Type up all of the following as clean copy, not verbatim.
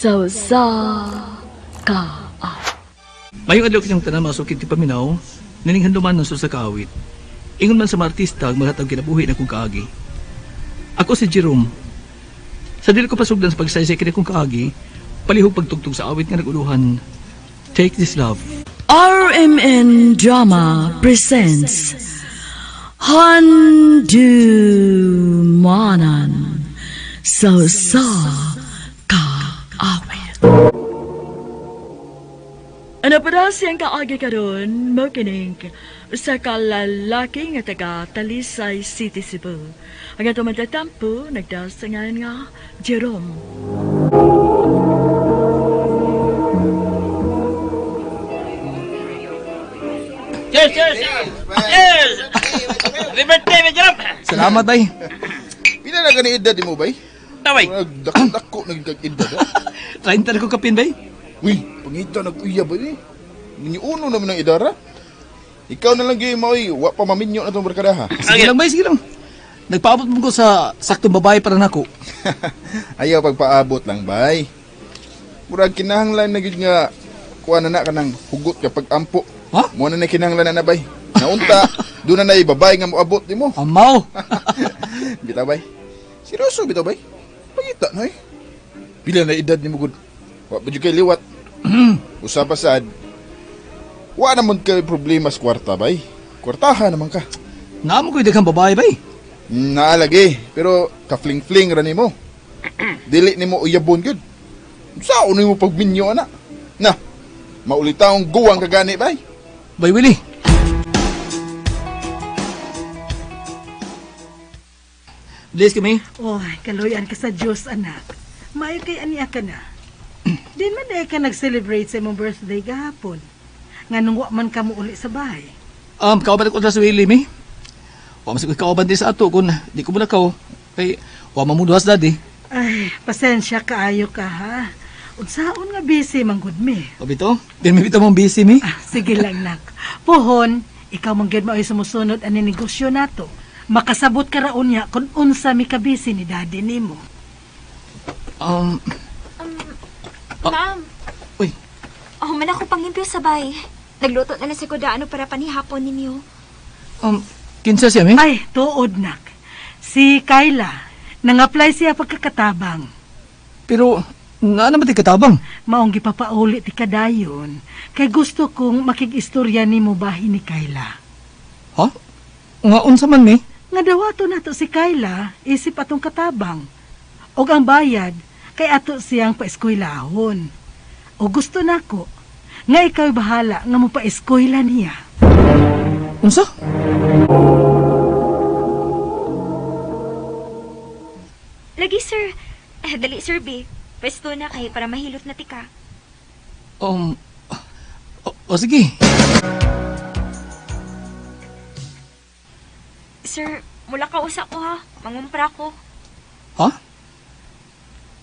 Sa usa ka awit. Mayong adlaw kinyong tanan mga sukit ti paminaw, nining handuman ng sa kaawit. Ingon man sa mga artista ang mga kinabuhi na kong kaagi. Ako si Jerome. Sa dili ko pasugdan sa pagsaysay kini kong kaagi, palihog pagtugtog sa awit nga naguluhan. Take This Love. RMN Drama presents Handumanan sa usa ka awit. Ano pa daw siyang kaagi karon mo kining usa ka lalaki nga taga Talisay City, Cebu. Ang atong matatampo nagdaos sa ngalan nga Jerome. Cheers, cheers! Cheers! Happy birthday, Medyo Jerome! Salamat bay. Pila na gani edad mo bay? Taway! Dako-dako nagkag edad. 30 na ko kapin bay. Uy, pangita nag-uya ba ni? Ninyo naman ang idara. Ikaw na lang gyud mo oy, wa pa maminyo na tong barkada ha. Sige lang bay, sige lang. Nagpaabot mo ko sa saktong babae para nako. Ayaw pagpaabot lang bay. Murag kinahanglan na gyud nga kuha na na kanang hugot ka pag-ampo. Ha? Mo na na kinahanglan na na bay. Naunta, doon na na babae nga moabot nimo. Amaw. Bitaw bay. Seryoso bitaw bay. Pangita na eh. Pila na edad nimo gud. Wa pa jud kay liwat. Usa pa sad. Wa naman kay problema sa kwarta bay. Kwartaha naman ka. Naamo ko'y daghang babae bay. Naalagi, pero ka-fling-fling ra nimo. Dili nimo uyabon gud. Saon nimo pagminyo ana? Na, maulitaong guwang kagani bay. Bay Willie. Bless kami. Oy, kaluyan ka sa Diyos, anak. Maayo kay aniya ka na. Di man dahil ka nag-celebrate sa imong birthday gahapon. Nga nung wa man ka mo uli sa bahay. Kauban ako sa Willie, mi. Wa man siguro kauban din sa ato kung di ko mulakaw. Kay wa man mo duhas daddy. Ay, pasensya kaayo ka ha. Unsaon nga busy man gud mi. O bito, di mi bito mong busy mi. Ah, sige lang nak. Pohon, ikaw man gyud mao'y sumusunod ani negosyo nato. Makasabot ka raon niya kung unsa mi ka busy ni daddy nimo. Ma'am, Uy, oh, man ako pangimpyo sa bay. Nagluto na lang si Kudaano para panihapon ninyo. Kinsa siya mi? Ay, tuod nak. Si Kyla, nang-apply siya pagkakatabang. Pero naa naman ti katabang. Maong gipapauli ti kadayon kay gusto kong makig-istorya nimo bahin ni Kyla. Ha? Nga unsa man mi? Nga dawato nato si Kyla isip atong katabang. Og ang bayad kay ato siyang paeskwelahon. O gusto nako nga ikaw bahala nga mo paeskwela niya. Unsa? Lagi, sir. Eh, dali, sir, B. Pwesto na kay para mahilot na tika. O sige. Sir, mula ka usa ko ha. Mangumpra ko. Ha?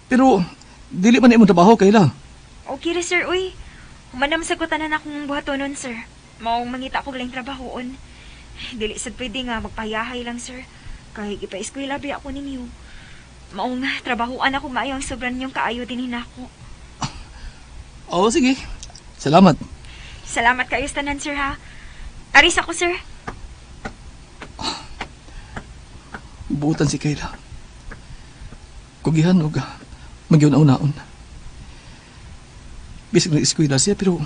Pero dili man imong trabaho kayla. Okay ra, sir, uy. Humanam sa tanan akong buhatonon, sir. Maong mangita ko lang trabahoon. Dili sad pwede nga magpayahay lang, sir. Kay ipa-eskwela ba ako ninyo. Maong trabahoan ako maayo ang sobran ninyong kaayo din hinako. Oo, sige. Salamat. Salamat kayo sa tanan, sir, ha. Aris ako, sir. Buutan si Kayla. Kugihan og magyunaw-naon. Bisag nag-eskwela siya pero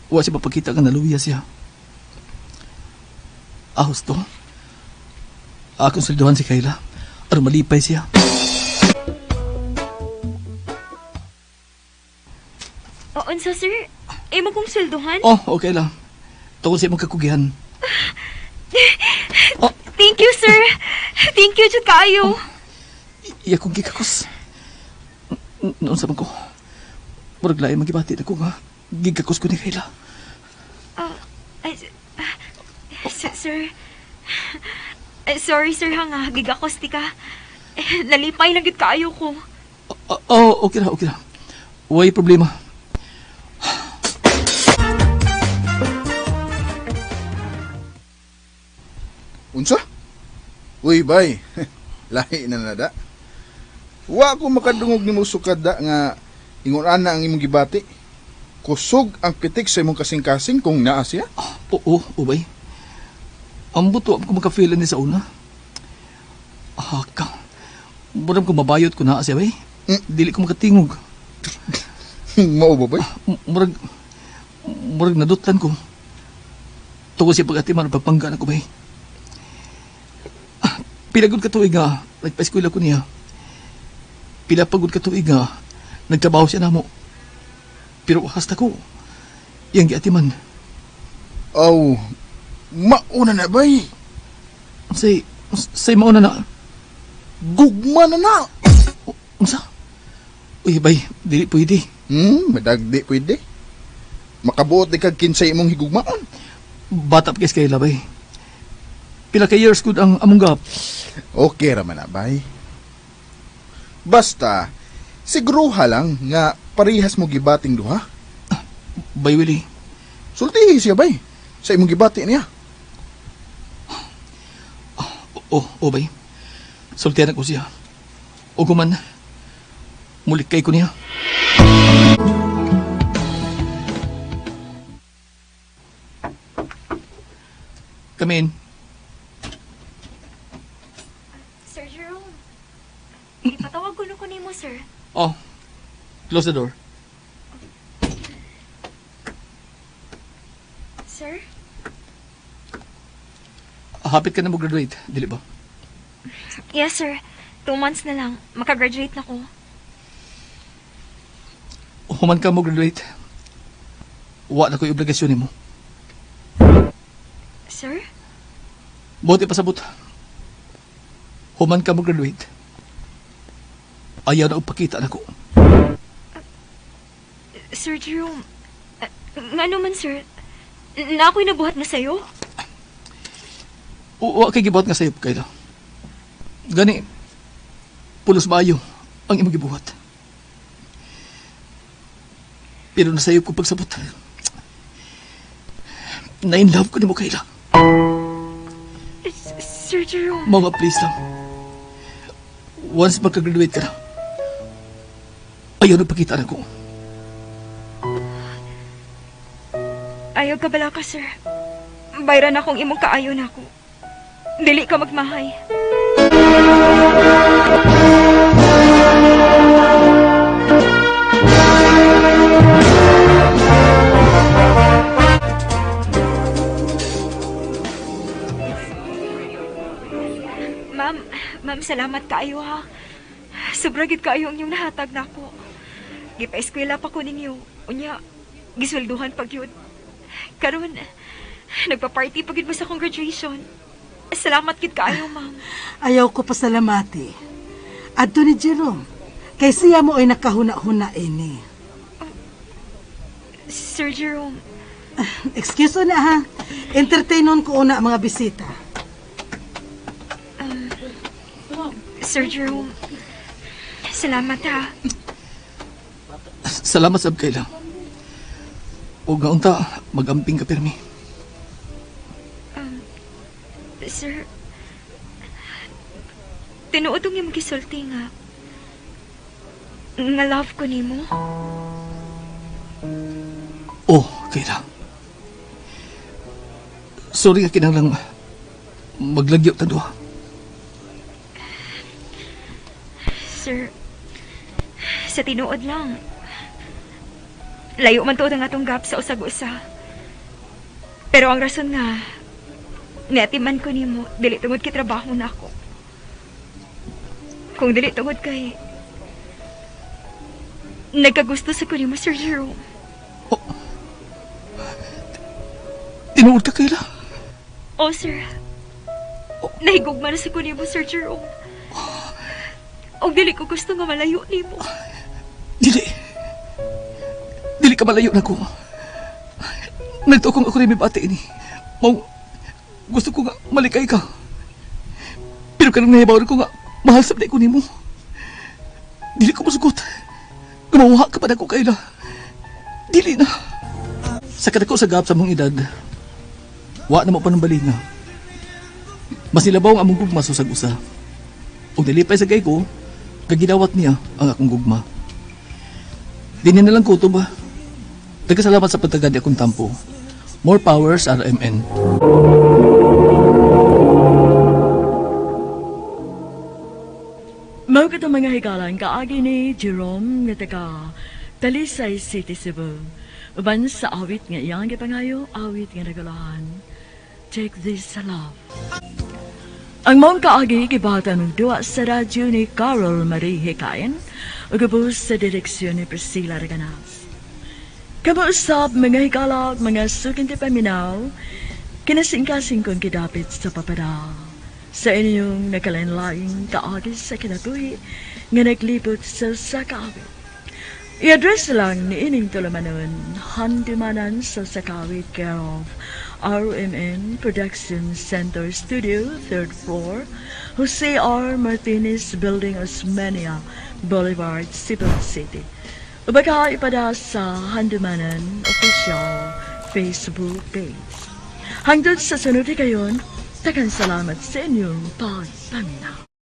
wa siya mapakita nga naluya siya. Ahos to. Akong salduhan si Kayla. Aron malipay siya. O, unsa, sir? Imo kong swelduhan? Oh, okay lang. Tungkol sa imong kakugihan. Oh. Thank you, sir. Thank you, jud kaayo. Oh. Iya kong gikakos. Noon sa man ko. Murag lain magibati na ko nga. Gikakos ko ni Kayla. Ay, sir. Sorry, sir, ha nga. Gigakos ti ka. Eh, nalipay lang gid kaayo ko. Oh, okay na, okay na. Way problema. Unsa? Uy, bay. Lahi na nada. Wa ko makadungog nimo sukad da nga Ingon ana ang imong gibati. Kusog ang pitik sa imong kasing-kasing kung naa siya. Oo, ubay. Ang buto ko makafeel ni sa una. Ah, ka. Murag ko mabayot ko na siya, bay. Dili ko makatingog. Mao ba, bay? Murag, murag nadutlan ko. Tungod siya pag-atiman, pagpangga na ko, bay. Ah, pila gud ka tuig nga, nagpa-eskwela ko niya. Pila pa gud ka tuig nga, nagtrabaho siya namo. Pero hasta ko, iyang giatiman. Aw, mauna na, bay. Say, say mauna na. Gugma na na. Unsa? Uy, bay, dili pwede. Madagdi pwede. Makabuot di kag kinsay imong higugmaon. Bata pa kay labay. Pila ka years good ang among gap. Okay ra man na, bay. Basta, siguruha lang nga parehas mo gibating duha. Bay Willie, Sultihi siya, bay. Sa imong gibati niya. Oo, oh, bay. Sultihan ako siya. O guman, mulik kay ko niya. Come in. Sir Jerome, ipatawag ko ko nimo, sir. Oh, close the door. Sir? Hapit ka na mo-graduate, dili ba? Yes, sir. 2 months na lang. Makagraduate na ko. Human ka mo-graduate, wa na ko'y obligasyon nimo. Sir? Buti pasabot. Human ka mo-graduate, ayaw na upakita nako. Sir Jerome, ngano man, sir? Na ako'y nabuhat na sa'yo? Wa kay gibuhat nga sayop kay Gani, pulos maayo ang imong gibuhat. Pero nasayop ko pagsabot. Na in love ko nimo, Kayla. Sir Jerome. Mga please lang. Once magka-graduate ka na, ayaw na pakita na ko. Ayaw ka bala ka, sir. Bayran akong imong kaayo na ako. Dili ka magmahay. Ma'am, ma'am, salamat kaayo ha. Sobra gid kaayo ang inyong nahatag nako. Gipa-eskwela pa ko ninyo. Unya, giswelduhan pa gyud. Karon, nagpa-party pa gyud mo sa akong graduation. Salamat gid kaayo, ma'am. Ayaw ko pasalamati. Adto ni Jerome, kay siya mo ay nakahuna-huna ini. Sir Jerome, Excuse una ha. Entertainon ko una ang mga bisita. Sir Jerome, salamat ha. Salamat sab, Kayla. O nga unta, magamping ka pirmi. Sir, tinuod ang imong gisulti nga nga love ko nimo. Oh, Kayla. Sorry nga kinahanglang maglagyo ta duha. Sir, sa tinuod lang, layo man tuod ang atong gap sa usag-usa. Pero ang rason nga, niatiman ko nimo, dili tungod kay trabaho na ako. Kung dili tungod kay nagkagusto sa ko nimo, Sir Jerome. Oh. Tinuod ka, Kayla? Oh, sir. Nahigugma na sa ko nimo, Sir Jerome. Og dili ko gusto nga malayo nimo. Dili. Dili ka malayo na ko. Nagtukong ako rin may bati ini. Mao, gusto ko nga malikay ka. Pero kanang nahibaw ko nga, mahal sa ko nimo. Dili ko masugot. Gumawa ka pa na ko, Kayla. Dili na. Sa kadako sa gap sa mong edad, wa na mo pa ng balinga. Mas nilabaw ang among gugma sa usag-usa. Ug nilipay sa kay ko, kagidawat niya ang akong gugma. Dini na lang kutob ba. Nagkasalamat sa pagtagad akong tampo. More powers, RMN. Mao kato mga higalan kaagi ni Jerome nga taga Talisay City, Cebu. Uban sa awit nga iyang gipangayo, awit nga nagulahan. Take This Love. Ang maong kaagi gibatan og duwa sa radyo ni Carol Marie Hikayan ug ubos sa direksyon ni Priscilla Reganas. Kamuusap mga higala ug mga suking ti paminaw, kinasingkasing kong gidapit sa papada. Sa inyong nakalain-laing kaagi sa kinabuhi nga naglibot sa usa ka awit. I-address lang ni ining tulumanon, Handumanan sa Sakawit, care of RMN Production Center Studio, 3rd floor, Jose R. Martinez Building, Osmeña Boulevard, Cebu City. O baka ipada sa Handumanan Official Facebook page. Hangtod sa sunod kayon, tagan salamat sa inyong pagpaminaw.